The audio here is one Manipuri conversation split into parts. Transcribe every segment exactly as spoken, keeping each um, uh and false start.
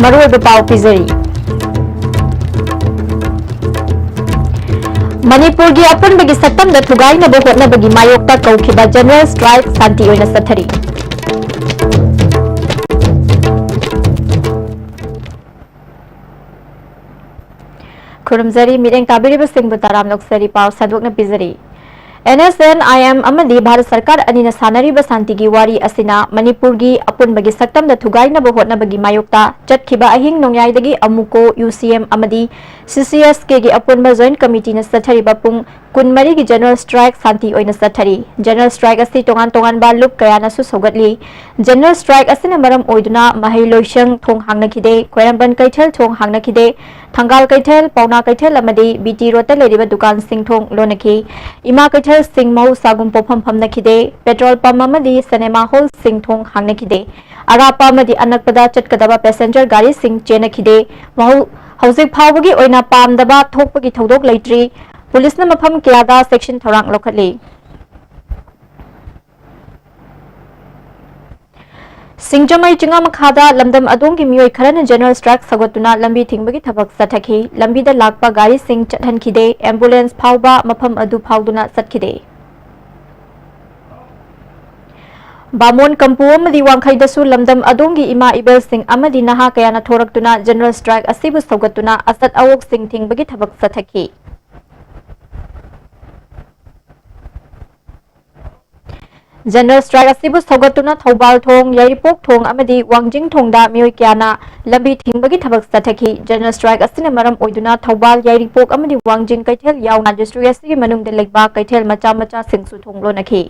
ꯃꯔꯨꯑꯣꯏꯕ ꯄꯥꯎ ꯄꯤꯖꯔꯤ꯫ ꯃꯅꯤꯄꯨꯔꯒꯤ ꯑꯄꯨꯟꯕꯒꯤ ꯁꯛꯇꯝꯗ ꯊꯨꯒꯥꯏꯅꯕ ꯍꯣꯠꯅꯕꯒꯤ ꯃꯥꯌꯣꯛꯇ ꯀꯧꯈꯤꯕ General Strike ꯁꯥꯟꯇꯤ ꯑꯣꯏꯅ ꯆꯠꯊꯔꯤ꯫ ꯈꯨꯔꯨꯝꯖꯔꯤ, ꯃꯤꯠꯌꯦꯡ ꯇꯥꯕꯤꯔꯤꯕꯁꯤꯡꯕꯨ ꯇꯔꯥꯝꯅ ꯑꯣꯛꯆꯔꯤ꯫ ꯄꯥꯎ ꯁꯟꯗꯣꯛꯅ ꯄꯤꯖꯔꯤ꯫ NSCN-IM ꯑꯃꯗꯤ ꯚꯥꯔꯠ ꯁꯔꯀꯥꯔ ꯑꯅꯤꯅ ꯁꯥꯟꯅꯔꯤꯕ ꯁꯥꯟꯇꯤꯒꯤ ꯋꯥꯔꯤ ꯑꯁꯤꯅ ꯃꯅꯤꯄꯨꯔꯒꯤ ꯑꯄꯨꯟꯕꯒꯤ ꯁꯛꯇꯝꯗ ꯊꯨꯒꯥꯏꯅꯕ ꯍꯣꯠꯅꯕꯒꯤ ꯃꯥꯌꯣꯛꯇ ꯆꯠꯈꯤꯕ ꯑꯍꯤꯡ ꯅꯣꯡꯌꯥꯏꯗꯒꯤ ꯑꯃꯨꯀꯣ, UCM ꯑꯃꯗꯤ CCSK-ꯒꯤ ꯑꯄꯨꯟꯕ Joint Committee-ꯅ ꯆꯠꯊꯔꯤꯕ ꯄꯨꯡ ꯀꯨꯟꯃꯔꯤꯒꯤ General Strike ꯁꯥꯟꯇꯤ ꯑꯣꯏꯅ ꯆꯠꯊꯔꯤ꯫ General Strike ꯑꯁꯤ ꯇꯣꯉꯥꯟ ꯇꯣꯉꯥꯟꯕ ꯂꯨꯞ ꯀꯌꯥꯅꯁꯨ ꯁꯧꯒꯠꯂꯤ꯫ General Strike ꯑꯁꯤꯅ ꯃꯔꯝ ꯑꯣꯏꯗꯨꯅ ꯃꯍꯩ ꯂꯣꯏꯁꯪ ꯊꯣꯡ ꯍꯥꯡꯅꯈꯤꯗꯦ, ꯈ꯭ꯋꯥꯏꯔꯝꯕꯟ ꯀꯩꯊꯦꯜ ꯊꯣꯡ ꯍꯥꯡꯅꯈꯤꯗꯦ, ꯊꯪꯒꯥꯜ ꯀꯩꯊꯦꯜ, ꯄꯥꯎꯅꯥ ꯀꯩꯊꯦꯜ ꯑꯃꯗꯤ BT Road-ꯇ ꯂꯩꯔꯤꯕ ꯗꯨꯀꯥꯟꯁꯤꯡ ꯊꯣꯡ ꯂꯣꯟꯅꯈꯤ꯫ ꯏꯃꯥ ꯀꯩꯊꯦꯜꯁꯤꯡ ꯃꯍꯧꯁꯥꯒꯨꯝ ꯄꯣꯠꯐꯝ ꯐꯝꯅꯈꯤꯗꯦ꯫ Petrol pump ꯑꯃꯗꯤ cinema hall-ꯁꯤꯡ ꯊꯣꯡ ꯍꯥꯡꯅꯈꯤꯗꯦ꯫ ꯑꯔꯥꯞꯄ ꯑꯃꯗꯤ ꯑꯅꯛꯄꯗ ꯆꯠꯀꯗꯕ passenger ꯒꯥꯔꯤꯁꯤꯡ ꯆꯦꯟꯅꯈꯤꯗꯦ꯫ ꯃꯍꯧ-, ꯍꯧꯖꯤꯛ ꯐꯥꯎꯕꯒꯤ ꯑꯣꯏꯅ ꯄꯥꯝꯗꯕ ꯊꯣꯛꯄꯒꯤ ꯊꯧꯗꯣꯛ ꯂꯩꯇ꯭ꯔꯤ꯫ ꯄꯨꯂꯤꯁꯅ ꯃꯐꯝ ꯀꯌꯥꯗ ꯆꯦꯛꯁꯤꯟ ꯊꯧꯔꯥꯡ ꯂꯧꯈꯠꯂꯤ꯫ ꯁꯤꯡꯖꯃꯩ ꯆꯤꯡꯉꯥ ꯃꯈꯥꯗ ꯂꯝꯗꯝ ꯑꯗꯣꯝꯒꯤ ꯃꯤꯑꯣꯏ ꯈꯔꯅ General Strike ꯁꯧꯒꯠꯇꯨꯅ ꯂꯝꯕꯤ ꯊꯤꯡꯕꯒꯤ ꯊꯕꯛ ꯆꯠꯊꯈꯤ꯫ ꯂꯝꯕꯤꯗ ꯂꯥꯛꯄ ꯒꯥꯔꯤꯁꯤꯡ ꯆꯠꯍꯟꯈꯤꯗꯦ, ambulance ꯐꯥꯎꯕ ꯃꯐꯝ ꯑꯗꯨ ꯐꯥꯎꯗꯨꯅ ꯆꯠꯈꯤꯗꯦ꯫ ꯕꯥꯃꯣꯟ ꯀꯝꯄꯨ ꯑꯃꯗꯤ ꯋꯥꯡꯈꯩꯗꯁꯨ ꯂꯝꯗꯝ ꯑꯗꯣꯝꯒꯤ ꯏꯃꯥ ꯏꯕꯦꯜꯁꯤꯡ ꯑꯃꯗꯤ ꯅꯍꯥ ꯀꯌꯥꯅ ꯊꯣꯔꯛꯇꯨꯅ General Strike ꯑꯁꯤꯕꯨ ꯁꯧꯒꯠꯇꯨꯅ ꯑꯆꯠ ꯑꯋꯣꯛꯁꯤꯡ ꯊꯤꯡꯕꯒꯤ ꯊꯕꯛ ꯆꯠꯊꯈꯤ꯫ General Strike ꯑꯁꯤꯕꯨ ꯁꯧꯒꯠꯇꯨꯅ ꯊꯧꯕꯥꯜ ꯊꯣꯡ, ꯌꯥꯏꯔꯤꯄꯣꯛ ꯊꯣꯡ ꯑꯃꯗꯤ ꯋꯥꯡꯖꯤꯡ ꯊꯣꯡꯗ ꯃꯤꯑꯣꯏ ꯀꯌꯥꯅ ꯂꯝꯕꯤ ꯊꯤꯡꯕꯒꯤ ꯊꯕꯛ ꯆꯠꯊꯈꯤ꯫ General Strike ꯑꯁꯤꯅ ꯃꯔꯝ ꯑꯣꯏꯗꯨꯅ ꯊꯧꯕꯥꯜ, ꯌꯥꯏꯔꯤꯄꯣꯛ ꯑꯃꯗꯤ ꯋꯥꯡꯖꯤꯡ ꯀꯩꯊꯦꯜ ꯌꯥꯎꯅ district ꯑꯁꯤꯒꯤ ꯃꯅꯨꯡꯗ ꯂꯩꯕ ꯀꯩꯊꯦꯜ ꯃꯆꯥ ꯃꯆꯥꯁꯤꯡꯁꯨ ꯊꯣꯡ ꯂꯣꯟꯅꯈꯤ꯫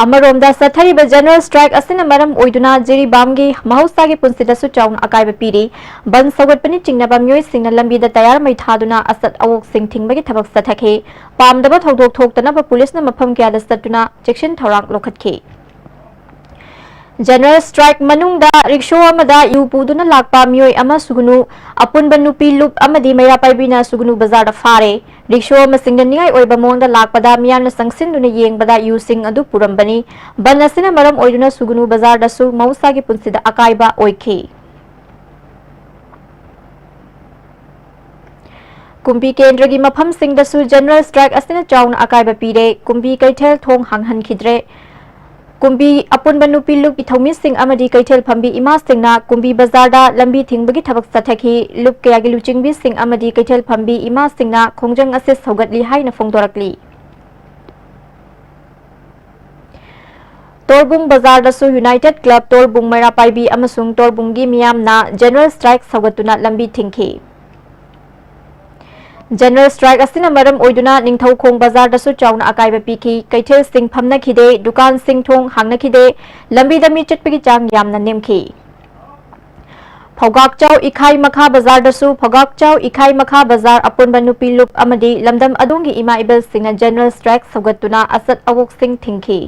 ꯑꯃꯔꯣꯝꯗ ꯆꯠꯊꯔꯤꯕ General Strike ꯑꯁꯤꯅ ꯃꯔꯝ ꯑꯣꯏꯗꯨꯅ ꯖꯤꯔꯤꯕꯥꯝꯒꯤ ꯃꯍꯧꯁꯥꯒꯤ ꯄꯨꯟꯁꯤꯗꯁꯨ ꯆꯥꯎꯅ ꯑꯀꯥꯏꯕ ꯄꯤꯔꯤ꯫ ꯕꯟ ꯁꯧꯒꯠꯄꯅ ꯆꯤꯡꯅꯕ ꯃꯤꯑꯣꯏꯁꯤꯡꯅ ꯂꯝꯕꯤꯗ ꯇꯌꯥꯔ ꯃꯩ ꯊꯥꯗꯨꯅ ꯑꯆꯠ ꯑꯋꯣꯛꯁꯤꯡ ꯊꯤꯡꯕꯒꯤ ꯊꯕꯛ ꯆꯠꯊꯈꯤ꯫ ꯄꯥꯝꯗꯕ ꯊꯧꯗꯣꯛ ꯊꯣꯛꯇꯅꯕ ꯄꯨꯂꯤꯁꯅ ꯃꯐꯝ ꯀꯌꯥꯗ ꯆꯠꯇꯨꯅ ꯆꯦꯛꯁꯤꯟ ꯊꯧꯔꯥꯡ ꯂꯧꯈꯠꯈꯤ꯫ General strike ꯃꯅꯨꯡꯗ ꯔꯤꯛꯁꯣ ꯑꯃꯗ ꯌꯨ ꯄꯨꯗꯨꯅ ꯂꯥꯛꯄ ꯃꯤꯑꯣꯏ ꯑꯃ ꯁꯨꯒꯅꯨ ꯑꯄꯨꯟꯕ ꯅꯨꯄꯤ ꯂꯨꯞ ꯑꯃꯗꯤ ꯃꯩꯔꯥ ꯄꯥꯏꯕꯤꯅ ꯁꯨꯒꯅꯨ ꯕꯖꯥꯔꯗ ꯐꯥꯔꯦ꯫ ꯔꯤꯛꯁꯣ ꯑꯃ ꯁꯤꯡꯅꯅꯤꯡꯉꯥꯏ ꯑꯣꯏꯕ ꯃꯑꯣꯡꯗ ꯂꯥꯛꯄꯗ ꯃꯤꯌꯥꯝꯅ ꯆꯪꯁꯤꯟꯗꯨꯅ ꯌꯦꯡꯕꯗ ꯌꯨꯁꯤꯡ ꯑꯗꯨ ꯄꯨꯔꯝꯕꯅꯤ꯫ ꯕꯟ ꯑꯁꯤꯅ ꯃꯔꯝ ꯑꯣꯏꯗꯨꯅ ꯁꯨꯒꯅꯨ ꯕꯖꯥꯔꯗꯁꯨ ꯃꯍꯧꯁꯥꯒꯤ ꯄꯨꯟꯁꯤꯗ ꯑꯀꯥꯏꯕ ꯑꯣꯏꯈꯤ꯫ ꯀꯨꯝꯕꯤ ꯀꯦꯟꯗ꯭ꯔꯒꯤ ꯃꯐꯝꯁꯤꯡꯗꯁꯨ ꯖꯦꯅꯔꯦꯜ ꯁ꯭ꯇ꯭ꯔꯥꯏꯛ ꯑꯁꯤꯅ ꯆꯥꯎꯅ ꯑꯀꯥꯏꯕ ꯄꯤꯔꯦ꯫ ꯀꯨꯝꯕꯤ ꯀꯩꯊꯦꯜ ꯊꯣꯡ ꯍꯥꯡꯍꯟꯈꯤꯗ꯭ꯔꯦ꯫ ꯀꯨꯝꯕꯤ ꯑꯄꯨꯟꯕ ꯅꯨꯄꯤ ꯂꯨꯞꯀꯤ ꯊꯧꯃꯤꯁꯤꯡ ꯑꯃꯗꯤ ꯀꯩꯊꯦꯜ ꯐꯝꯕꯤ ꯏꯃꯥꯁꯤꯡꯅ ꯀꯨꯝꯕꯤ ꯕꯖꯥꯔꯗ ꯂꯝꯕꯤ ꯊꯤꯡꯕꯒꯤ ꯊꯕꯛ ꯆꯠꯊꯈꯤ꯫ ꯂꯨꯞ ꯀꯌꯥꯒꯤ ꯂꯨꯆꯤꯡꯕꯤꯁꯤꯡ ꯑꯃꯗꯤ ꯀꯩꯊꯦꯜ ꯐꯝꯕꯤ ꯏꯃꯥꯁꯤꯡꯅ ꯈꯣꯡꯖꯪ ꯑꯁꯤ ꯁꯧꯒꯠꯂꯤ ꯍꯥꯏꯅ ꯐꯣꯡꯗꯣꯔꯛꯂꯤ꯫ ꯇꯣꯔꯕꯨꯡ ꯕꯖꯥꯔꯗꯁꯨ ꯌꯨꯅꯥꯏꯇꯦꯗ ꯀ꯭ꯂꯕ ꯇꯣꯔꯕꯨꯡ ꯃꯩꯔꯥ ꯄꯥꯏꯕꯤ ꯑꯃꯁꯨꯡ ꯇꯣꯔꯕꯨꯡꯒꯤ ꯃꯤꯌꯥꯝꯅ ꯖꯦꯅꯔꯦꯜ ꯁ꯭ꯇ꯭ꯔꯥꯏꯛ ꯁꯧꯒꯠꯇꯨꯅ ꯂꯝꯕꯤ ꯊꯤꯡꯈꯤ꯫ ꯖꯦꯅꯔꯦꯜ ꯁ꯭ꯇ꯭ꯔꯥꯏꯛ ꯑꯁꯤꯅ ꯃꯔꯝ ꯑꯣꯏꯗꯨꯅ ꯅꯤꯡꯊꯧꯈꯣꯡ ꯕꯖꯥꯔꯗꯁꯨ ꯆꯥꯎꯅ ꯑꯀꯥꯏꯕ ꯄꯤꯈꯤ꯫ ꯀꯩꯊꯦꯜꯁꯤꯡ ꯐꯝꯅꯈꯤꯗꯦ, ꯗꯨꯀꯥꯟꯁꯤꯡ ꯊꯣꯡ ꯍꯥꯡꯅꯈꯤꯗꯦ, ꯂꯝꯕꯤꯗ ꯃꯤ ꯆꯠꯄꯒꯤ ꯆꯥꯡ ꯌꯥꯝꯅ ꯅꯦꯝꯈꯤ꯫ ꯐꯧꯒꯥꯛꯆꯥꯎ ꯏꯈꯥꯏ ꯃꯈꯥ ꯕꯖꯥꯔꯗꯁꯨ ꯐꯧꯒꯥꯛꯆꯥꯎ ꯏꯈꯥꯏ ꯃꯈꯥ ꯕꯖꯥꯔ ꯑꯄꯨꯟꯕ ꯅꯨꯄꯤ ꯂꯨꯞ ꯑꯃꯗꯤ ꯂꯝꯗꯝ ꯑꯗꯣꯝꯒꯤ ꯏꯃꯥ ꯏꯕꯦꯜꯁꯤꯡꯅ ꯖꯦꯅꯔꯦꯜ ꯁ꯭ꯇ꯭ꯔꯥꯏꯛ ꯁꯧꯒꯠꯇꯨꯅ ꯑꯆꯠ ꯑꯋꯣꯛꯁꯤꯡ ꯊꯤꯡꯈꯤ꯫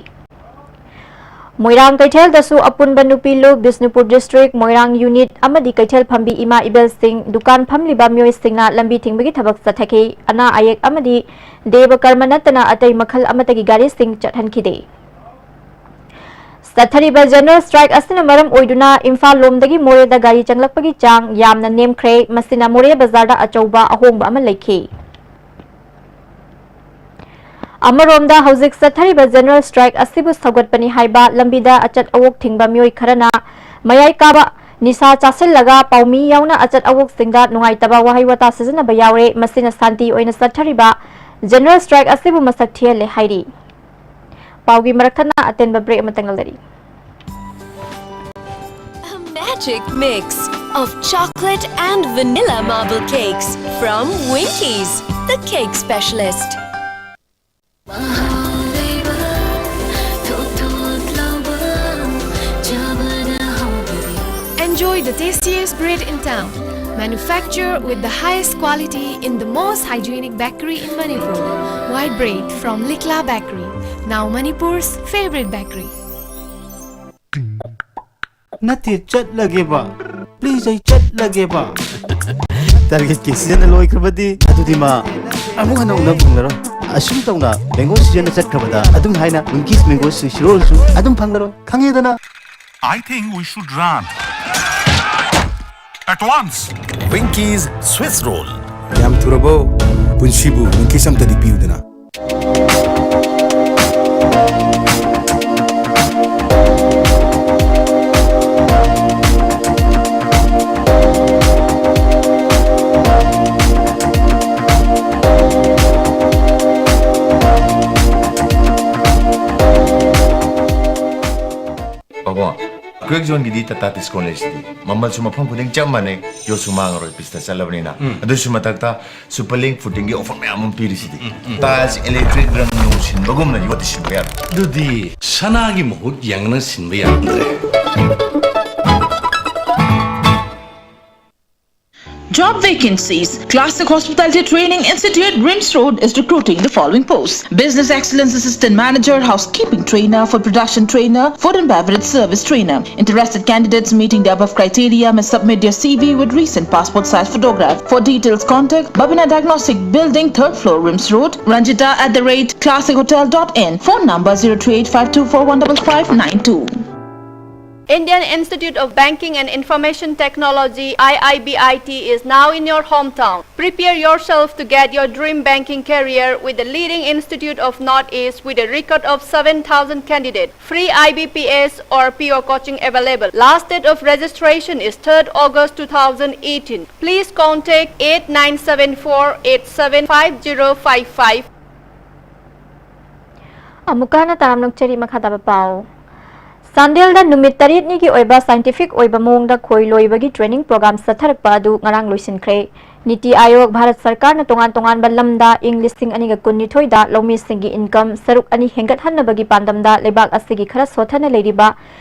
ꯃꯣꯏꯔꯥꯡ ꯀꯩꯊꯦꯜꯗꯁꯨ ꯑꯄꯨꯟꯕ ꯅꯨꯄꯤ ꯂꯨꯞ, ꯕꯤꯁꯅꯨꯄꯨꯔ ꯗꯤꯁꯇ꯭ꯔꯤꯛ, ꯃꯣꯏꯔꯥꯡ ꯌꯨꯅꯤꯠ ꯑꯃꯗꯤ ꯀꯩꯊꯦꯜ ꯐꯝꯕꯤ ꯏꯃꯥ ꯏꯕꯦꯜꯁꯤꯡ, ꯗꯨꯀꯥꯟ ꯐꯝꯂꯤꯕ ꯃꯤꯑꯣꯏꯁꯤꯡꯅ ꯂꯝꯕꯤ ꯊꯤꯡꯕꯒꯤ ꯊꯕꯛ ꯆꯠꯊꯈꯤ꯫ ꯑꯅꯥ ꯑꯌꯦꯛ ꯑꯃꯗꯤ ꯗꯦꯕ ꯀꯔꯃ ꯅꯠꯇꯅ ꯑꯇꯩ ꯃꯈꯜ ꯑꯃꯠꯇꯒꯤ ꯒꯥꯔꯤꯁꯤꯡ ꯆꯠꯍꯟꯈꯤꯗꯦ꯫ ꯆꯠꯊꯔꯤꯕ ꯖꯦꯅꯔꯦꯜ ꯁ꯭ꯇ꯭ꯔꯥꯏꯛ ꯑꯁꯤꯅ ꯃꯔꯝ ꯑꯣꯏꯗꯨꯅ ꯏꯝꯐꯥꯜ ꯂꯣꯝꯗꯒꯤ ꯃꯣꯔꯦꯗ ꯒꯥꯔꯤ ꯆꯪꯂꯛꯄꯒꯤ ꯆꯥꯡ ꯌꯥꯝꯅ ꯅꯦꯝꯈ꯭ꯔꯦ꯫ ꯃꯁꯤꯅ ꯃꯣꯔꯦ ꯕꯖꯥꯔꯗ ꯑꯆꯧꯕ ꯑꯍꯣꯡꯕ ꯑꯃ ꯂꯩꯈꯤ꯫ ꯑꯃꯔꯣꯝꯗ ꯍꯧꯖꯤꯛ ꯆꯠꯊꯔꯤꯕ ꯖꯦꯅꯔꯦꯜ ꯁ꯭ꯇ꯭ꯔꯥꯏꯛ ꯑꯁꯤꯕꯨ ꯁꯧꯒꯠꯄꯅꯤ ꯍꯥꯏꯕ ꯂꯝꯕꯤꯗ ꯑꯆꯠ ꯑꯋꯣꯛ ꯊꯤꯡꯕ ꯃꯤꯑꯣꯏ ꯈꯔꯅ ꯃꯌꯥꯏ ꯀꯥꯕ ꯅꯤꯁꯥ ꯆꯥꯁꯤꯜꯂꯒ ꯄꯥꯎꯃꯤ ꯌꯥꯎꯅ ꯑꯆꯠ ꯑꯋꯣꯛꯁꯤꯡꯗ ꯅꯨꯡꯉꯥꯏꯇꯕ ꯋꯥꯍꯩ ꯋꯥꯇꯥ ꯁꯤꯖꯤꯟꯅꯕ ꯌꯥꯎꯔꯦ꯫ ꯃꯁꯤꯅ ꯁꯥꯟꯇꯤ ꯑꯣꯏꯅ ꯆꯠꯊꯔꯤꯕ ꯖꯦꯅꯔꯦꯜ ꯁ꯭ꯇ꯭ꯔꯥꯏꯛ ꯑꯁꯤꯕꯨ ꯃꯁꯛ ꯊꯤꯍꯜꯂꯦ ꯍꯥꯏꯔꯤ꯫ ꯄꯥꯎꯒꯤ ꯃꯔꯛ ꯊꯠꯅ ꯑꯇꯦꯟꯕ ꯕ꯭ꯔꯦꯛ ꯑꯃꯇꯪ ꯂꯧꯖꯔꯤ꯫ A magic mix of chocolate and vanilla marble cakes from Winkies, the cake specialist. Enjoy the tastiest bread in town. Manufactured with the highest quality in the most hygienic bakery in Manipur. White bread from Likla Bakery, now Manipur's favorite bakery. ꯅꯠꯇꯦ, ꯆꯠꯂꯒꯦꯕ꯫ Please, ꯑꯩ ꯆꯠꯂꯒꯦꯕ꯫ Target ꯀꯤ season ꯂꯣꯏꯈ꯭ꯔꯕꯗꯤ ꯑꯗꯨꯗꯤ ꯃꯥ ꯑꯃꯨꯛ ꯍꯟꯅ ꯎꯅꯕ ꯐꯪꯂꯔꯣꯏ꯫ ꯑꯁꯨꯝ ꯇꯧꯅ mango season ꯆꯠꯈ꯭ꯔꯕꯗ ꯑꯗꯨꯝ ꯍꯥꯏꯅ Winkies mango Swiss roll ꯁꯨ ꯑꯗꯨꯝ ꯐꯪꯂꯔꯣꯏ꯫ ꯈꯪꯉꯦꯗꯅ? I think we should run at once. Winkies Swiss roll. ꯌꯥꯝ ꯊꯨꯔꯕꯣ? ꯄꯨꯟꯁꯤꯕꯨ Winkies ꯑꯝꯇꯗꯤ ꯄꯤꯌꯨꯗꯅ꯫ ꯄꯥꯕꯨꯡ, Quick Zone ꯒꯤꯗꯤ Tata Tiscon ꯂꯩꯁꯤꯗꯤ꯫ ꯃꯃꯜꯁꯨ ꯃꯐꯝ ꯈꯨꯗꯤꯡ ꯆꯞ ꯃꯥꯟꯅꯩ, ꯌꯣꯠꯁꯨ ꯃꯥꯡꯉꯔꯣꯏ, ꯄꯤꯁꯇ ꯆꯠꯂꯕꯅꯤꯅ꯫ ꯎꯝ꯫ ꯑꯗꯨꯁꯨ ꯃꯊꯛꯇ Super Link Footing ꯒꯤ offer ꯃꯌꯥꯝ ꯑꯃ ꯄꯤꯔꯤꯁꯤꯗꯤ꯫ ꯎꯝ, ꯎꯝ꯫ Tiles electric ꯔꯪ ꯅꯨꯡ ꯁꯤꯟꯕꯒꯨꯝꯅ ꯌꯣꯠꯇꯤ ꯁꯤꯟꯕ ꯌꯥꯔꯣꯏ꯫ ꯑꯗꯨꯗꯤ ꯁꯅꯥꯒꯤ ꯃꯍꯨꯠ ꯌꯦꯡꯅ ꯁꯤꯟꯕ ꯌꯥꯔꯝꯗ꯭ꯔꯦ꯫ Job vacancies. Classic Hospitality Training Institute, RIMS Road, is recruiting the following posts: Business Excellence Assistant Manager, Housekeeping Trainer, Food Production Trainer, Food and Beverage Service Trainer. Interested candidates meeting the above criteria may submit their C V with recent passport size photograph. For details, contact Babina Diagnostic Building, third floor, RIMS Road, Ranjita at the rate classic hotel dot in. Phone number zero three eight five two four one five five nine two. Indian Institute of Banking and Information Technology, I I B I T, is now in your hometown. Prepare yourself to get your dream banking career with the leading institute of Northeast with a record of seven thousand candidates. Free I B P S or P O coaching available. Last date of registration is third August two thousand eighteen. Please contact eight nine seven four eight seven five zero five five. ꯑꯃꯨꯛꯀ ꯍꯟꯅ ꯇꯔꯥꯝꯅ ꯑꯣꯛꯆꯔꯤ꯫ ꯃꯈꯥ ꯇꯥꯕ ꯄꯥꯎ꯫ ꯆꯥꯟꯗꯦꯜꯗ ꯅꯨꯃꯤꯠ ꯇꯔꯦꯠꯅꯤꯒꯤ ꯑꯣꯏꯕ scientific ꯑꯣꯏꯕ ꯃꯑꯣꯡꯗ ꯈꯣꯏ ꯂꯣꯏꯕꯒꯤ training program ꯆꯠꯊꯔꯛꯄ ꯑꯗꯨ ꯉꯔꯥꯡ ꯂꯣꯏꯁꯤꯟꯈ꯭ꯔꯦ꯫ ꯅꯤꯇꯤ ꯑꯥꯌꯣꯒ ꯚꯥꯔꯠ ꯁꯔꯀꯥꯔꯅ ꯇꯣꯉꯥꯟ ꯇꯣꯉꯥꯟꯕ ꯂꯝꯗ ꯏꯪ ꯂꯤꯁꯤꯡ ꯑꯅꯤꯒ ꯀꯨꯟꯅꯤꯊꯣꯏꯗ ꯂꯧꯃꯤꯁꯤꯡꯒꯤ income ꯁꯔꯨꯛ ꯑꯅꯤ ꯍꯦꯟꯒꯠꯍꯟꯅꯕꯒꯤ ꯄꯥꯟꯗꯝꯗ ꯂꯩꯕꯥꯛ ꯑꯁꯤꯒꯤ ꯈꯔ ꯁꯣꯠꯊꯅ ꯂꯩꯔꯤꯕ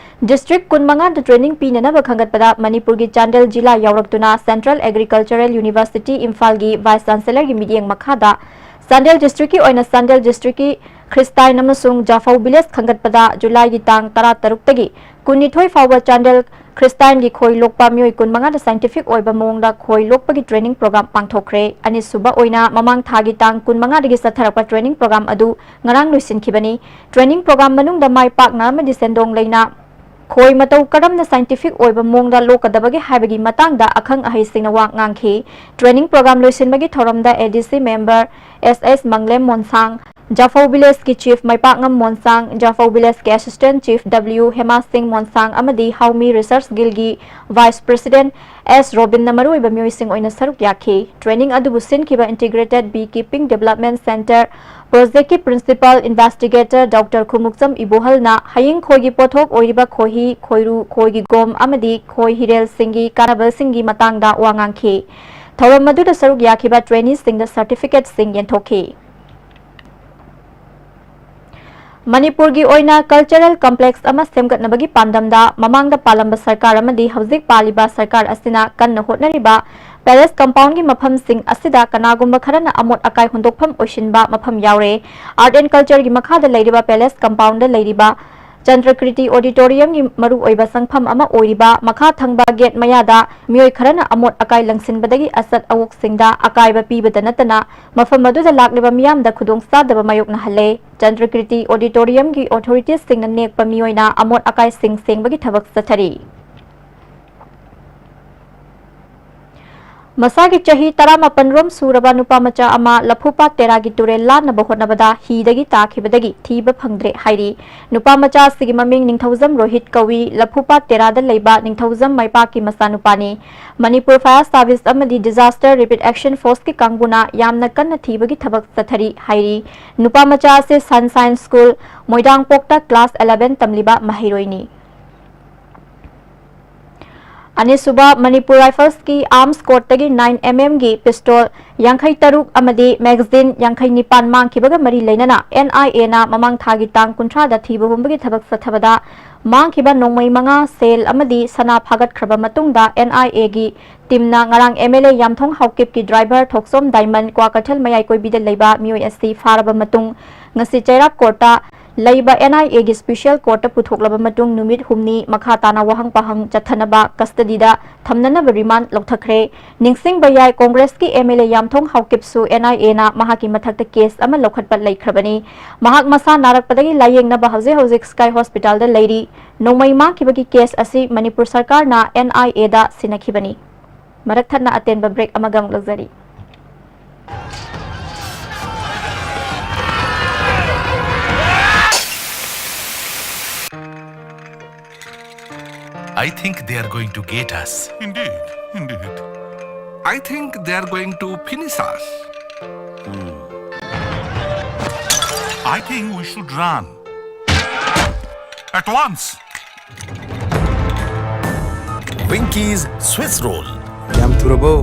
district ꯀꯨꯟꯃꯉꯥꯗ training ꯄꯤꯅꯅꯕ ꯈꯟꯒꯠꯄꯗ ꯃꯅꯤꯄꯨꯔꯒꯤ ꯆꯥꯟꯗꯦꯜ ꯖꯤꯂꯥ ꯌꯥꯎꯔꯛꯇꯨꯅ Central Agricultural University ꯏꯝꯐꯥꯜꯒꯤ Vice Chancellorꯒꯤ ꯃꯤꯠꯌꯦꯡ ꯃꯈꯥꯗ ꯆꯥꯟꯗꯦꯜ districtꯀꯤ ꯑꯣꯏꯅ ꯆꯥꯟꯗꯦꯜ districtꯀꯤ ꯈ꯭ꯔꯤꯁꯇꯥꯏꯟ ꯑꯃꯁꯨꯡ ꯖꯥꯐꯧ ꯚꯤꯂꯦꯖ ꯈꯟꯒꯠꯄꯗ ꯖꯨꯂꯥꯏꯒꯤ ꯇꯥꯡ ꯇꯔꯥꯇꯔꯨꯛꯇꯒꯤ ꯀꯨꯟꯅꯤꯊꯣꯏ ꯐꯥꯎꯕ ꯆꯥꯟꯗꯦꯜ ꯈ꯭ꯔꯤꯁꯇꯥꯏꯟꯒꯤ ꯈꯣꯏ ꯂꯣꯛꯄ ꯃꯤꯑꯣꯏ ꯀꯨꯟꯃꯉꯥꯗ scientific ꯑꯣꯏꯕ ꯃꯑꯣꯡꯗ ꯈꯣꯏ ꯂꯣꯛꯄꯒꯤ training program ꯄꯥꯡꯊꯣꯛꯈ꯭ꯔꯦ꯫ ꯑꯅꯤꯁꯨꯕ ꯑꯣꯏꯅ ꯃꯃꯥꯡ ꯊꯥꯒꯤ ꯇꯥꯡ ꯀꯨꯟꯃꯉꯥꯗꯒꯤ ꯆꯠꯊꯔꯛꯄ training program ꯑꯗꯨ ꯉꯔꯥꯡ ꯂꯣꯏꯁꯤꯟꯈꯤꯕꯅꯤ꯫ Training program ꯃꯅꯨꯡꯗ ꯃꯥꯏ ꯄꯥꯛꯅ ꯑꯃꯗꯤ ꯁꯦꯟꯗꯣꯡ ꯂꯩꯅ ꯈꯣꯏ ꯃꯇꯧ ꯀꯔꯝꯅ scientific ꯑꯣꯏꯕ ꯃꯑꯣꯡꯗ ꯂꯣꯛꯀꯗꯕꯒꯦ ꯍꯥꯏꯕꯒꯤ ꯃꯇꯥꯡꯗ ꯑꯈꯪ ꯑꯍꯩꯁꯤꯡꯅ ꯋꯥ ꯉꯥꯡꯈꯤ꯫ Training program ꯂꯣꯏꯁꯤꯟꯕꯒꯤ ꯊꯧꯔꯝꯗ A D C member S S Manglem Monsang, Japhou ꯚꯤꯂꯦꯖꯀꯤ ꯆꯤꯐ ꯃꯩꯄꯥꯛꯉꯝ ꯃꯣꯟꯁꯥꯡ, ꯖꯥꯐꯧ ꯚꯤꯂꯦꯖꯀꯤ assistant chief W Hema Shing Monsang ꯑꯃꯗꯤ ꯍꯥꯎꯃꯤ ꯔꯤꯁꯔꯁ ꯒꯤꯜꯒꯤ ꯚꯥꯏꯁ ꯄ꯭ꯔꯦꯁꯤꯗꯦꯟꯠ ꯑꯦꯁ ꯔꯣꯕꯤꯟꯅ ꯃꯔꯨꯑꯣꯏꯕ ꯃꯤꯑꯣꯏꯁꯤꯡ ꯑꯣꯏꯅ ꯁꯔꯨꯛ ꯌꯥꯈꯤ꯫ Training ꯑꯗꯨꯕꯨ ꯁꯤꯟꯈꯤꯕ Integrated Bee Keeping Development Centre project ꯀꯤ principal investigator Doctor ꯈꯨꯃꯨꯛꯆꯝ ꯏꯕꯣꯍꯜꯅ ꯍꯌꯤꯡ ꯈꯣꯏꯒꯤ ꯄꯣꯠꯊꯣꯛ ꯑꯣꯏꯔꯤꯕ ꯈꯣꯏꯍꯤ, ꯈꯣꯏꯔꯨ, ꯈꯣꯏꯒꯤ ꯒꯣꯝ ꯑꯃꯗꯤ ꯈꯣꯏ ꯍꯤꯔꯦꯜꯁꯤꯡꯒꯤ ꯀꯥꯟꯅꯕꯁꯤꯡꯒꯤ ꯃꯇꯥꯡꯗ ꯋꯥ ꯉꯥꯡꯈꯤ꯫ ꯊꯧꯔꯝ ꯑꯗꯨꯗ ꯁꯔꯨꯛ ꯌꯥꯈꯤꯕ traineeꯁꯤꯡꯗ certificateꯁꯤꯡ ꯌꯦꯟꯊꯣꯛꯈꯤ꯫ ꯃꯅꯤꯄꯨꯔꯒꯤ ꯑꯣꯏꯅ cultural complex ꯑꯃ ꯁꯦꯝꯒꯠꯅꯕꯒꯤ ꯄꯥꯟꯗꯝꯗ ꯃꯃꯥꯡꯗ ꯄꯥꯜꯂꯝꯕ ꯁꯔꯀꯥꯔ ꯑꯃꯗꯤ ꯍꯧꯖꯤꯛ ꯄꯥꯜꯂꯤꯕ ꯁꯔꯀꯥꯔ ꯑꯁꯤꯅ ꯀꯟꯅ ꯍꯣꯠꯅꯔꯤꯕ palace compoundꯒꯤ ꯃꯐꯝꯁꯤꯡ ꯑꯁꯤꯗ ꯀꯅꯥꯒꯨꯝꯕ ꯈꯔꯅ ꯑꯃꯣꯠ ꯑꯀꯥꯏ ꯍꯨꯟꯗꯣꯛꯐꯝ ꯑꯣꯏꯁꯤꯟꯕ ꯃꯐꯝ ꯌꯥꯎꯔꯦ꯫ Art and Cultureꯒꯤ ꯃꯈꯥꯗ ꯂꯩꯔꯤꯕ palace compoundꯗ ꯂꯩꯔꯤꯕ ꯆꯟꯗ꯭ꯔꯀ꯭ꯔꯤꯇꯤ auditoriumꯒꯤ ꯃꯔꯨꯑꯣꯏꯕ ꯆꯪꯐꯝ ꯑꯃ ꯑꯣꯏꯔꯤꯕ ꯃꯈꯥ ꯊꯪꯕ gate ꯃꯌꯥꯗ ꯃꯤꯑꯣꯏ ꯈꯔꯅ ꯑꯃꯣꯠ ꯑꯀꯥꯏ ꯂꯪꯁꯤꯟꯕꯗꯒꯤ ꯑꯆꯠ ꯑꯋꯣꯛꯁꯤꯡꯗ ꯑꯀꯥꯏꯕ ꯄꯤꯕꯗ ꯅꯠꯇꯅ ꯃꯐꯝ ꯑꯗꯨꯗ ꯂꯥꯛꯂꯤꯕ ꯃꯤꯌꯥꯝꯗ ꯈꯨꯗꯣꯡꯆꯥꯗꯕ ꯃꯥꯌꯣꯛꯅꯍꯜꯂꯦ꯫ ꯆꯟꯗ꯭ꯔꯀ꯭ꯔꯤꯇꯤ auditoriumꯒꯤ authoritiesꯁꯤꯡꯅ ꯅꯦꯛꯄ ꯃꯤꯑꯣꯏꯅ ꯑꯃꯣꯠ ꯑꯀꯥꯏꯁꯤꯡ ꯁꯦꯡꯕꯒꯤ ꯊꯕꯛ ꯆꯠꯊꯔꯤ꯫ ꯃꯁꯥꯒꯤ ꯆꯍꯤ ꯇꯔꯥꯃꯥꯄꯟ ꯔꯣꯝ ꯁꯨꯔꯕ ꯅꯨꯄꯥ ꯃꯆꯥ ꯑꯃ ꯂꯐꯨꯄꯥꯠ ꯇꯦꯔꯥꯒꯤ ꯇꯨꯔꯦꯜ ꯂꯥꯟꯅꯕ ꯍꯣꯠꯅꯕꯗ ꯍꯤꯗꯒꯤ ꯇꯥꯈꯤꯕꯗꯒꯤ ꯊꯤꯕ ꯐꯪꯗ꯭ꯔꯦ ꯍꯥꯏꯔꯤ꯫ ꯅꯨꯄꯥ ꯃꯆꯥ ꯑꯁꯤꯒꯤ ꯃꯃꯤꯡ ꯅꯤꯡꯊꯧꯖꯝ ꯔꯣꯍꯤꯠ ꯀꯧꯏ꯫ ꯂꯐꯨꯄꯥꯠ ꯇꯦꯔꯥꯗ ꯂꯩꯕ ꯅꯤꯡꯊꯧꯖꯝ ꯃꯩꯄꯥꯛꯀꯤ ꯃꯆꯥꯅꯨꯄꯥꯅꯤ꯫ ꯃꯅꯤꯄꯨꯔ Fire Service ꯑꯃꯗꯤ Disaster Rapid Action Forceꯀꯤ ꯀꯥꯡꯕꯨꯅ ꯌꯥꯝꯅ ꯀꯟꯅ ꯊꯤꯕꯒꯤ ꯊꯕꯛ ꯆꯠꯊꯔꯤ ꯍꯥꯏꯔꯤ꯫ ꯅꯨꯄꯥ ꯃꯆꯥ ꯑꯁꯤ Sunshine School ꯃꯣꯏꯔꯥꯡꯄꯣꯛꯇ class eleven ꯇꯝꯂꯤꯕ ꯃꯍꯩꯔꯣꯏꯅꯤ꯫ ꯑꯅꯤꯁꯨꯕ ꯃꯅꯤꯄꯨꯔ ꯔꯥꯏꯐꯜꯁꯀꯤ ꯑꯥꯔꯝꯁ ꯀꯣꯔꯠꯇꯒꯤ ꯅꯥꯏꯟ ꯑꯦꯝ ꯑꯦꯝꯒꯤ ꯄꯤꯁꯇꯣꯜ ꯌꯥꯡꯈꯩ ꯇꯔꯨꯛ ꯑꯃꯗꯤ ꯃꯦꯒꯥꯖꯤꯟ ꯌꯥꯡꯈꯩ ꯅꯤꯄꯥꯟ ꯃꯥꯡꯈꯤꯕꯒ ꯃꯔꯤ ꯂꯩꯅꯅ ꯑꯦꯟ ꯑꯥꯏ ꯑꯦꯅ ꯃꯃꯥꯡ ꯊꯥꯒꯤ ꯇꯥꯡ ꯀꯨꯟꯊ꯭ꯔꯥꯗ ꯊꯤꯕ ꯍꯨꯝꯕꯒꯤ ꯊꯕꯛ ꯆꯠꯊꯕꯗ ꯃꯥꯡꯈꯤꯕ ꯅꯣꯡꯃꯩ ꯃꯉꯥ, ꯁꯦꯜ ꯑꯃꯗꯤ ꯁꯅꯥ ꯐꯥꯒꯠꯈ꯭ꯔꯕ ꯃꯇꯨꯡꯗ ꯑꯦꯟ ꯑꯥꯏ ꯑꯦꯒꯤ ꯇꯤꯝꯅ ꯉꯔꯥꯡ ꯑꯦꯝ ꯑꯦꯜ ꯑꯦ ꯌꯥꯝꯊꯣꯡ ꯍꯥꯎꯀꯤꯞꯀꯤ ꯗ꯭ꯔꯥꯏꯚꯔ ꯊꯣꯛꯆꯣꯝ ꯗꯥꯏꯃꯟ ꯀ꯭ꯋꯥꯀꯩꯊꯦꯜ ꯃꯌꯥꯏ ꯀꯣꯏꯕꯤꯗ ꯂꯩꯕ ꯃꯤꯑꯣꯏ ꯑꯁꯤ ꯐꯥꯔꯕ ꯃꯇꯨꯡ ꯉꯁꯤ ꯆꯩꯔꯥꯛ ꯀꯣꯔꯠꯇ ꯂꯩꯕ ꯑꯦꯟ ꯑꯥꯏ ꯑꯦꯒꯤ ꯁ꯭ꯄꯤꯁꯦꯜ ꯀꯣꯔꯠꯇ ꯄꯨꯊꯣꯛꯂꯕ ꯃꯇꯨꯡ ꯅꯨꯃꯤꯠ ꯍꯨꯝꯅꯤ ꯃꯈꯥ ꯇꯥꯅ ꯋꯥꯍꯪ ꯄꯥꯍꯪ ꯆꯠꯊꯅꯕ ꯀꯁꯇꯗꯤꯗ ꯊꯝꯅꯅꯕ ꯔꯤꯃꯥꯟꯗ ꯂꯧꯊꯈ꯭ꯔꯦ꯫ ꯅꯤꯡꯁꯤꯡꯕ ꯌꯥꯏ, ꯀꯣꯡꯒ꯭ꯔꯦꯁꯀꯤ ꯑꯦꯝ ꯑꯦꯜ ꯑꯦ ꯌꯥꯝꯊꯣꯡ ꯍꯥꯎꯀꯤꯞꯁꯨ ꯑꯦꯟ ꯑꯥꯏ ꯑꯦꯅ ꯃꯍꯥꯛꯀꯤ ꯃꯊꯛꯇ ꯀꯦꯁ ꯑꯃ ꯂꯧꯈꯠꯄ ꯂꯩꯈ꯭ꯔꯕꯅꯤ꯫ ꯃꯍꯥꯛ ꯃꯁꯥ ꯅꯥꯔꯛꯄꯗꯒꯤ ꯂꯥꯌꯦꯡꯅꯕ ꯍꯧꯖꯤꯛ ꯍꯧꯖꯤꯛ ꯁ꯭ꯀꯥꯏ ꯍꯣꯁꯄꯤꯇꯥꯜꯗ ꯂꯩꯔꯤ꯫ ꯅꯣꯡꯃꯩ ꯃꯥꯡꯈꯤꯕꯒꯤ ꯀꯦꯁ ꯑꯁꯤ ꯃꯅꯤꯄꯨꯔ ꯁꯔꯀꯥꯔꯅ ꯑꯦꯟ ꯑꯥꯏ ꯑꯦꯗ ꯁꯤꯟꯅꯈꯤꯕꯅꯤ꯫ ꯃꯔꯛ ꯊꯠꯅ ꯑꯇꯦꯟꯕ ꯕ꯭ꯔꯦꯛ ꯑꯃꯒ ꯑꯃꯨꯛ ꯂꯧꯖꯔꯤ꯫ I think they are going to get us. Indeed, indeed. I think they are going to finish us. I think we should run. At once. Winky's Swiss Roll. ꯌꯥꯝ ꯊꯨꯔꯕꯣ?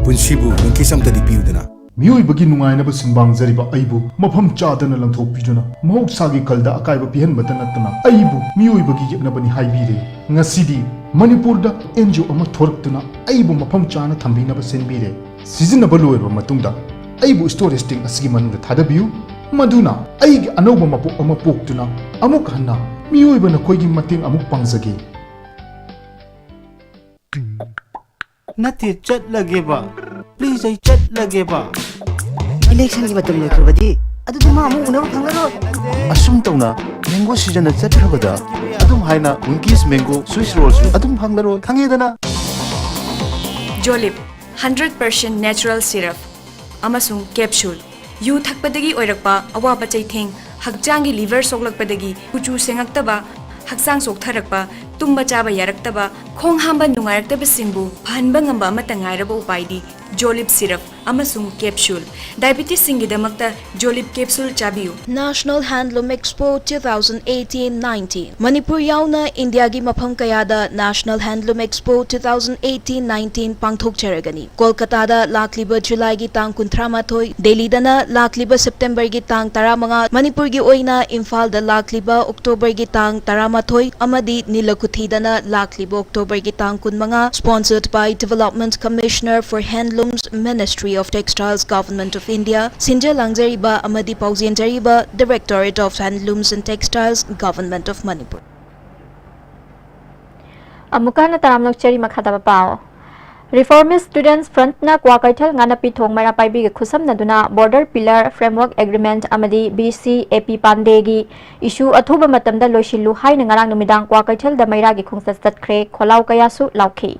ꯄꯨꯟꯁꯤꯕꯨ ꯋꯤꯡꯀꯤꯁ ꯑꯝꯇꯗꯤ ꯄꯤꯌꯨꯗꯅ꯫ ꯃꯤꯑꯣꯏꯕꯒꯤ ꯅꯨꯡꯉꯥꯏꯅꯕ ꯁꯨꯝꯕꯥꯡꯖꯔꯤꯕ ꯑꯩꯕꯨ ꯃꯐꯝ ꯆꯥꯗꯅ ꯂꯪꯊꯣꯛꯄꯤꯗꯨꯅ ꯃꯍꯧꯁꯥꯒꯤ ꯈꯜꯗ ꯑꯀꯥꯏꯕ ꯄꯤꯍꯟꯕꯇ ꯅꯠꯇꯅ ꯑꯩꯕꯨ ꯃꯤꯑꯣꯏꯕꯒꯤ ꯌꯦꯛꯅꯕꯅꯤ ꯍꯥꯏꯕꯤꯔꯦ꯫ ꯉꯁꯤꯗꯤ ꯃꯅꯤꯄꯨꯔꯗ ꯑꯦꯟ ꯖꯤ ꯑꯣ ꯑꯃ ꯊꯣꯔꯛꯇꯨꯅ ꯑꯩꯕꯨ ꯃꯐꯝ ꯆꯥꯅ ꯊꯝꯕꯤꯅꯕ ꯁꯤꯟꯕꯤꯔꯦ꯫ ꯁꯤꯖꯤꯟꯅꯕ ꯂꯣꯏꯔꯕ ꯃꯇꯨꯡꯗ ꯑꯩꯕꯨ ꯁ꯭ꯇꯣꯔꯦꯖ ꯇꯦꯡ ꯑꯁꯤꯒꯤ ꯃꯅꯨꯡꯗ ꯊꯥꯗꯕꯤꯌꯨ, ꯃꯗꯨꯅ ꯑꯩꯒꯤ ꯑꯅꯧꯕ ꯃꯄꯣꯛ ꯑꯃ ꯄꯣꯛꯇꯨꯅ ꯑꯃꯨꯛ ꯍꯟꯅ ꯃꯤꯑꯣꯏꯕ ꯅꯈꯣꯏꯒꯤ ꯃꯇꯦꯡ ꯑꯃꯨꯛ ꯄꯥꯡꯖꯒꯦ꯫ ꯅꯠꯇꯦ, ꯆꯠꯂꯒꯦꯕ꯫ ꯄ꯭ꯂꯤꯖ, ꯑꯩ ꯆꯠꯂꯒꯦꯕ꯫ ꯏꯂꯦꯛꯁꯟꯒꯤ ꯃꯇꯝ ꯂꯣꯏꯈ꯭ꯔꯕꯗꯤ ꯑꯗꯨꯗꯤ ꯃꯥ ꯑꯃꯨꯛ ꯎꯅꯕ ꯐꯪꯂꯔꯣꯏ꯫ ꯑꯁꯨꯝ ꯇꯧꯅ ꯃꯦꯡꯒꯣ ꯁꯤꯖꯟꯅ ꯆꯠꯈ꯭ꯔꯕꯗ ꯑꯗꯨꯝ ꯍꯥꯏꯅ ꯋꯤꯡꯀꯤꯁ ꯃꯦꯡꯒꯣ ꯁ꯭ꯋꯤꯁ ꯔꯣꯜꯁꯨ ꯑꯗꯨꯝ ꯐꯪꯂꯔꯣꯏ, ꯈꯪꯉꯦꯗꯅ? ꯖꯣꯂꯤꯞ ꯍꯟꯗ꯭ꯔꯦꯠ ꯄꯔꯁꯦꯟ ꯅꯦꯆꯔꯦꯜ ꯁꯤꯔꯞ ꯑꯃꯁꯨꯡ ꯀꯦꯞꯁꯨꯜ꯫ ꯌꯨ ꯊꯛꯄꯗꯒꯤ ꯑꯣꯏꯔꯛꯄ ꯑꯋꯥꯕ ꯆꯩꯊꯦꯡ, ꯍꯛꯆꯥꯡꯒꯤ ꯂꯤꯚꯔ ꯁꯣꯛꯂꯛꯄꯗꯒꯤ ꯀꯨꯆꯨ ꯁꯦꯡꯉꯛꯇꯕ, ꯍꯛꯆꯥꯡ ꯆꯣꯛꯊꯔꯛꯄ, ꯇꯨꯝꯕ ꯆꯥꯕ ꯌꯥꯔꯛꯇꯕ, ꯈꯣꯡ ꯍꯥꯝꯕ ꯅꯨꯡꯉꯥꯏꯔꯛꯇꯕꯁꯤꯡꯕꯨ ꯐꯍꯟꯕ ꯉꯝꯕ ꯑꯃꯠꯇ ꯉꯥꯏꯔꯕ ꯎꯄꯥꯏꯗꯤ ꯖꯣꯂꯤꯞ ꯁꯤꯔꯞ꯫ ꯑꯃꯁꯨꯡ ꯀꯦꯞꯁꯨꯜ꯫ ꯗꯥꯏꯕꯤꯇꯤꯁꯁꯤꯡꯒꯤꯗꯃꯛꯇ ꯖꯣꯂꯤꯞ ꯀꯦꯞꯁꯨꯜ ꯆꯥꯕꯤꯌꯨ꯫ National Handloom Expo two thousand eighteen nineteen꯫ Manipur ꯌꯥꯎꯅ ꯏꯟꯗꯤꯌꯥꯒꯤ ꯃꯐꯝ ꯀꯌꯥꯗ National Handloom Expo two thousand eighteen nineteen ꯄꯥꯡꯊꯣꯛꯆꯔꯒꯅꯤ꯫ ꯀꯣꯜꯀꯇꯥꯗ ꯂꯥꯛꯂꯤꯕ ꯖꯨꯂꯥꯏꯒꯤ ꯇꯥꯡ ꯀꯨꯟꯊ꯭ꯔꯥ ꯃꯥꯊꯣꯏ, ꯗꯦꯜꯂꯤꯗꯅ ꯂꯥꯛꯂꯤꯕ ꯁꯦꯞꯇꯦꯝꯕꯔꯒꯤ ꯇꯥꯡ ꯇꯔꯥꯃꯉꯥ, ꯃꯅꯤꯄꯨꯔꯒꯤ ꯑꯣꯏꯅ ꯏꯝꯐꯥꯜꯗ ꯂꯥꯛꯂꯤꯕ ꯑꯣꯛꯇꯣꯕꯔꯒꯤ ꯇꯥꯡ ꯇꯔꯥꯃꯥꯊꯣꯏ ꯑꯃꯗꯤ ꯅꯤꯂꯀꯨꯊꯤꯗꯅ ꯂꯥꯛꯂꯤꯕ ꯑꯣꯛꯇꯣꯕꯔꯒꯤ ꯇꯥꯡ ꯀꯨꯟꯃꯉꯥ, sponsored by Development Commissioner for Handlooms, Ministry of Textiles, Government of India, ꯁꯤꯟꯖ ꯂꯥꯡꯖꯔꯤꯕ ꯑꯃꯗꯤ ꯄꯥꯎꯖꯦꯟꯖꯔꯤꯕ Directorate of Handlooms and Textiles, Government of Manipur꯫ ꯑꯃꯨꯛꯀ ꯍꯟꯅ ꯇꯔꯥꯝꯅ ꯑꯣꯛꯆꯔꯤ꯫ ꯃꯈꯥ ꯇꯥꯕ ꯄꯥꯎ꯫ Reformist Students Frontꯅ ꯀ꯭ꯋꯥꯀꯩꯊꯦꯜ ꯉꯥꯅꯞꯄꯤ ꯊꯣꯡ ꯃꯩꯔꯥ ꯄꯥꯏꯕꯤꯒ ꯈꯨꯠꯁꯝꯅꯗꯨꯅ Border Pillar Framework Agreement ꯑꯃꯗꯤ B C A P ꯄꯥꯟꯗꯦꯒꯤ issue ꯑꯊꯨꯕ ꯃꯇꯝꯗ ꯂꯣꯏꯁꯤꯜꯂꯨ ꯍꯥꯏꯅ ꯉꯔꯥꯡ ꯅꯨꯃꯤꯗꯥꯡ ꯀ꯭ꯋꯥꯀꯩꯊꯦꯜꯗ ꯃꯩꯔꯥꯒꯤ ꯈꯣꯡꯆꯠ ꯆꯠꯈ꯭ꯔꯦ꯫ ꯈꯣꯜꯂꯥꯎ ꯀꯌꯥꯁꯨ ꯂꯥꯎꯈꯤ꯫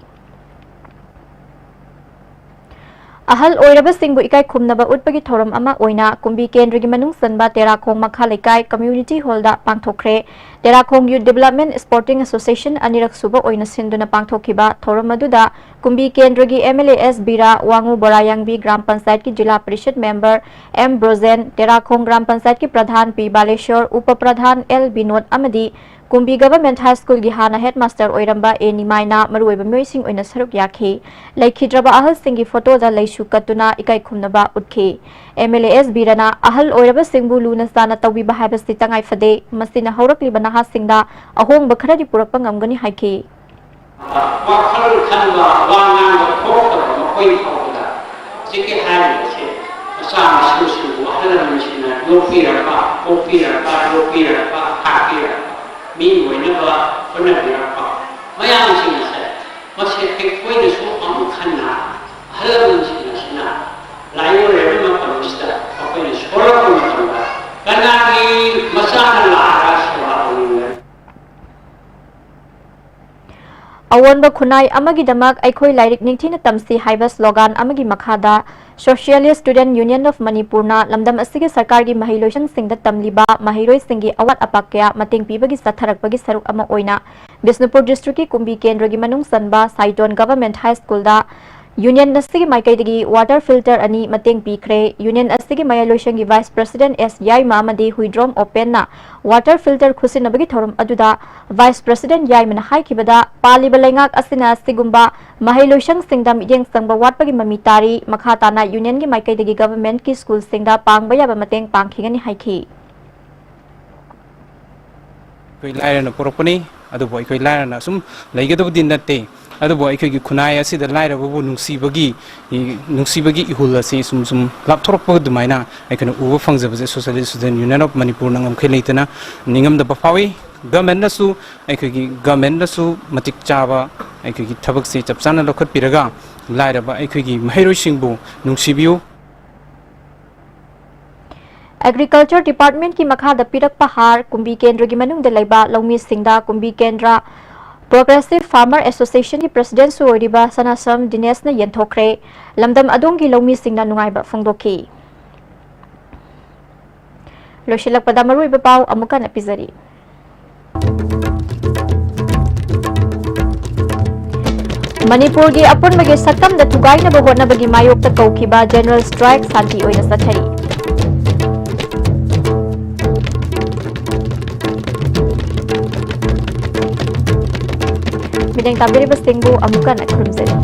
ꯑꯍꯜ ꯑꯣꯏꯔꯕꯁꯤꯡꯕꯨ ꯏꯀꯥꯏ ꯈꯨꯝꯅꯕ ꯎꯠꯄꯒꯤ ꯊꯧꯔꯝ ꯑꯃ ꯑꯣꯏꯅ ꯀꯨꯝꯕꯤ ꯀꯦꯟꯗ꯭ꯔꯒꯤ ꯃꯅꯨꯡ ꯆꯟꯕ ꯇꯦꯔꯥꯈꯣꯡ ꯃꯈꯥ ꯂꯩꯀꯥꯏ Community Hallꯗ ꯄꯥꯡꯊꯣꯛꯈ꯭ꯔꯦ꯫ ꯇꯦꯔꯥꯈꯣꯡ Youth Development Sporting Association ꯑꯅꯤꯔꯛ ꯁꯨꯕ ꯑꯣꯏꯅ ꯁꯤꯟꯗꯨꯅ ꯄꯥꯡꯊꯣꯛꯈꯤꯕ ꯊꯧꯔꯝ ꯑꯗꯨꯗ ꯀꯨꯝꯕꯤ ꯀꯦꯟꯗ꯭ꯔꯒꯤ M L A S Bira, Wangoo Borayangbi ꯒ꯭ꯔꯥꯝ ꯄꯟꯆꯥꯌꯠꯀꯤ ꯖꯤꯂꯥ ꯄꯔꯤꯁꯠ ꯃꯦꯝꯕꯔ M ꯕ꯭ꯔꯣꯖꯦꯟ, ꯇꯦꯔꯥꯈꯣꯡ ꯒ꯭ꯔꯥꯝ ꯄꯟꯆꯥꯌꯠꯀꯤ ꯄ꯭ꯔꯙꯥꯟ ꯄꯤ ꯕꯥꯂꯦꯁꯣꯔ, ꯎꯄ ꯄ꯭ꯔꯙꯥꯟ ꯑꯦꯜ ꯕꯤꯅꯣꯗ ꯑꯃꯗꯤ ꯀꯨꯝꯕꯤ Government High Schoolꯒꯤ ꯍꯥꯟꯅ headmaster ꯑꯣꯏꯔꯝꯕ ꯑꯦ ꯅꯤꯃꯥꯏꯅ ꯃꯔꯨꯑꯣꯏꯕ ꯃꯤꯑꯣꯏꯁꯤꯡ ꯑꯣꯏꯅ ꯁꯔꯨꯛ ꯌꯥꯈꯤ꯫ ꯂꯩꯈꯤꯗ꯭ꯔꯕ ꯑꯍꯜꯁꯤꯡꯒꯤ photoꯗ ꯂꯩꯁꯨ ꯀꯠꯇꯨꯅ ꯏꯀꯥꯏ ꯈꯨꯝꯅꯕ ꯎꯠꯈꯤ꯫ M L A S ꯕꯤꯔꯥꯅ ꯑꯍꯜ ꯑꯣꯏꯔꯕꯁꯤꯡꯕꯨ ꯂꯨꯅ ꯆꯥꯟꯅ ꯇꯧꯕꯤꯕ ꯍꯥꯏꯕꯁꯤ ꯇꯉꯥꯏ ꯐꯗꯦ, ꯃꯁꯤꯅ ꯍꯧꯔꯛꯂꯤꯕ ꯅꯍꯥꯁꯤꯡꯗ ꯑꯍꯣꯡꯕ ꯈꯔꯗꯤ ꯄꯨꯔꯛꯄ ꯉꯝꯒꯅꯤ ꯍꯥꯏꯈꯤ꯫ ꯋꯥꯈꯜ ꯈꯟꯕ, ꯋꯥ ꯉꯥꯡꯕ ꯊꯣꯛꯇꯕ ꯃꯈꯣꯏ ꯐꯥꯎꯕꯗ ꯍꯧꯖꯤꯛꯀꯤ ꯍꯥꯏꯔꯤꯕꯁꯦ ꯃꯆꯥ ꯃꯁꯨꯁꯤꯡꯕꯨ ꯑꯍꯜ ꯂꯃꯟꯁꯤꯡꯅ ꯌꯣꯛꯄꯤꯔꯛꯄ, ꯄꯣꯛꯄꯤꯔꯛꯄ, ꯌꯣꯛꯄꯤꯔꯛꯄ, ꯊꯥꯛꯄꯤꯔꯛꯄ, ꯃꯤ ꯑꯣꯏꯅꯕ ꯍꯣꯠꯅꯕꯤꯔꯛꯄ ꯃꯌꯥꯝꯁꯤꯡ ꯑꯁꯦ ꯃꯁꯤ ꯑꯩꯈꯣꯏꯅꯁꯨ ꯑꯃꯨꯛ ꯍꯟꯅ ꯑꯍꯜ ꯂꯃꯟꯁꯤꯡ ꯑꯁꯤꯅ ꯂꯥꯏꯑꯣꯏꯔꯕ ꯃꯇꯝꯁꯤꯗ ꯑꯩꯈꯣꯏꯅ ꯁꯣꯜꯂꯛꯄ ꯃꯇꯝꯗ ꯀꯅꯥꯒꯤ ꯃꯆꯥꯅ ꯂꯥꯛꯑꯒ ꯁꯦꯕꯥ ꯇꯧꯅꯤꯡꯒꯅꯤ? ꯑꯑꯣꯟꯕ ꯈꯨꯟꯅꯥꯏ ꯑꯃꯒꯤꯗꯃꯛ ꯑꯩꯈꯣꯏ ꯂꯥꯏꯔꯤꯛ ꯅꯤꯡꯊꯤꯅ ꯇꯝꯁꯤ ꯍꯥꯏꯕ slogan ꯑꯃꯒꯤ ꯃꯈꯥꯗ Socialist Student Union of Manipurꯅ ꯂꯝꯗꯝ ꯑꯁꯤꯒꯤ ꯁꯔꯀꯥꯔꯒꯤ ꯃꯍꯩꯂꯣꯏꯁꯪꯁꯤꯡꯗ ꯇꯝꯂꯤꯕ ꯃꯍꯩꯔꯣꯏꯁꯤꯡꯒꯤ ꯑꯋꯥꯠ ꯑꯄꯥ ꯀꯌꯥ ꯃꯇꯦꯡ ꯄꯤꯕꯒꯤ ꯆꯠꯊꯔꯛꯄꯒꯤ ꯁꯔꯨꯛ ꯑꯃ ꯑꯣꯏꯅ ꯕꯤꯁꯅꯨꯄꯨꯔ districtꯀꯤ ꯀꯨꯝꯕꯤ ꯀꯦꯟꯗ꯭ꯔꯒꯤ ꯃꯅꯨꯡ ꯆꯟꯕ ꯁꯥꯏꯇꯣꯟ Government High Schoolꯗ Union ꯑꯁꯤꯒꯤ ꯃꯥꯏꯀꯩꯗꯒꯤ water filter ꯑꯅꯤ ꯃꯇꯦꯡ ꯄꯤꯈ꯭ꯔꯦ꯫ Union ꯑꯁꯤꯒꯤ ꯃꯌꯥꯏꯂꯣꯏꯁꯪꯒꯤ Vice President S ꯌꯥꯏꯃ ꯑꯃꯗꯤ ꯍꯨꯏꯗ꯭ꯔꯣꯝ ꯑꯣꯄꯦꯟꯅ water filter ꯈꯨꯠꯁꯤꯟꯅꯕꯒꯤ ꯊꯧꯔꯝ ꯑꯗꯨꯗ Vice President ꯌꯥꯏꯃꯅ ꯍꯥꯏꯈꯤꯕꯗ, ꯄꯥꯜꯂꯤꯕ ꯂꯩꯉꯥꯛ ꯑꯁꯤꯅ ꯑꯁꯤꯒꯨꯝꯕ ꯃꯍꯩꯂꯣꯏꯁꯪꯁꯤꯡꯗ ꯃꯤꯠꯌꯦꯡ ꯆꯪꯕ ꯋꯥꯠꯄꯒꯤ ꯃꯃꯤ ꯇꯥꯔꯤ꯫ ꯃꯈꯥ ꯇꯥꯅ Union ꯒꯤ ꯃꯥꯏꯀꯩꯗꯒꯤ government ꯀꯤ school ꯁꯤꯡꯗ ꯄꯥꯡꯕ ꯌꯥꯕ ꯃꯇꯦꯡ ꯄꯥꯡꯈꯤꯒꯅꯤ ꯍꯥꯏꯈꯤ꯫ ꯑꯩꯈꯣꯏ ꯂꯥꯏꯔꯅ ꯄꯣꯔꯛꯄꯅꯤ, ꯑꯗꯨꯕꯨ ꯑꯩꯈꯣꯏ ꯂꯥꯏꯔꯅ ꯑꯁꯨꯝ ꯂꯩꯒꯗꯕꯗꯤ ꯅꯠꯇꯦ꯫ ꯑꯗꯨꯕꯨ ꯑꯩꯈꯣꯏꯒꯤ ꯈꯨꯟꯅꯥꯏ ꯑꯁꯤꯗ ꯂꯥꯏꯔꯕꯕꯨ ꯅꯨꯡꯁꯤꯕꯒꯤ, ꯅꯨꯡꯁꯤꯕꯒꯤ ꯏꯍꯨꯜ ꯑꯁꯤ ꯁꯨꯝ ꯁꯨꯝ ꯂꯥꯞꯊꯣꯔꯛꯄ ꯑꯗꯨꯃꯥꯏꯅ ꯑꯩꯈꯣꯏꯅ ꯎꯕ ꯐꯪꯖꯕꯁꯦ Socialist Student Union of ꯃꯅꯤꯄꯨꯔꯅ ꯉꯝꯈꯩ ꯂꯩꯇꯅ ꯅꯤꯡꯉꯝꯗꯕ ꯐꯥꯎꯏ꯫ Government ꯅꯁꯨ, ꯑꯩꯈꯣꯏꯒꯤ government ꯅꯁꯨ ꯃꯇꯤꯛ ꯆꯥꯕ ꯑꯩꯈꯣꯏꯒꯤ ꯊꯕꯛꯁꯦ ꯆꯞ ꯆꯥꯅ ꯂꯧꯈꯠꯄꯤꯔꯒ ꯂꯥꯏꯔꯕ ꯑꯩꯈꯣꯏꯒꯤ ꯃꯍꯩꯔꯣꯏꯁꯤꯡꯕꯨ ꯅꯨꯡꯁꯤꯕꯤꯌꯨ꯫ Agriculture Department ꯀꯤ ꯃꯈꯥꯗ ꯄꯤꯔꯛꯄ ꯍꯥꯔ ꯀꯨꯝꯕꯤ ꯀꯦꯟꯗ꯭ꯔꯒꯤ ꯃꯅꯨꯡꯗ ꯂꯩꯕ ꯂꯧꯃꯤꯁꯤꯡꯗ ꯀꯨꯝꯕꯤ ꯀꯦꯟꯗ꯭ꯔ Progressive Farmer Association ꯒꯤ President ꯁꯨ ꯑꯣꯏꯔꯤꯕ ꯁꯅꯥꯁꯝ ꯗꯤꯅꯦꯁꯅ ꯌꯦꯟꯊꯣꯛꯈ꯭ꯔꯦ꯫ ꯂꯝꯗꯝ ꯑꯗꯣꯝꯒꯤ ꯂꯧꯃꯤꯁꯤꯡꯅ ꯅꯨꯡꯉꯥꯏꯕ ꯐꯣꯡꯗꯣꯛꯈꯤ꯫ ꯂꯣꯏꯁꯤꯜꯂꯛꯄꯗ ꯃꯔꯨꯑꯣꯏꯕ ꯄꯥꯎ ꯑꯃꯨꯛ ꯍꯟꯅ ꯄꯤꯖꯔꯤ꯫ ꯃꯅꯤꯄꯨꯔꯒꯤ ꯑꯄꯨꯟꯕꯒꯤ ꯁꯛꯇꯝꯗ ꯊꯨꯒꯥꯏꯅꯕ ꯍꯣꯠꯅꯕꯒꯤ ꯃꯥꯌꯣꯛꯇ ꯀꯧꯈꯤꯕ general strike ꯁꯥꯟꯇꯤ ꯑꯣꯏꯅ ꯆꯠꯊꯔꯤ꯫ ꯃꯤꯠꯌꯦꯡ ꯇꯥꯕꯤꯔꯤꯕꯁꯤꯡꯕꯨ ꯑꯃꯨꯛ ꯍꯟꯅ ꯈꯨꯔꯨꯝꯖꯔꯤ꯫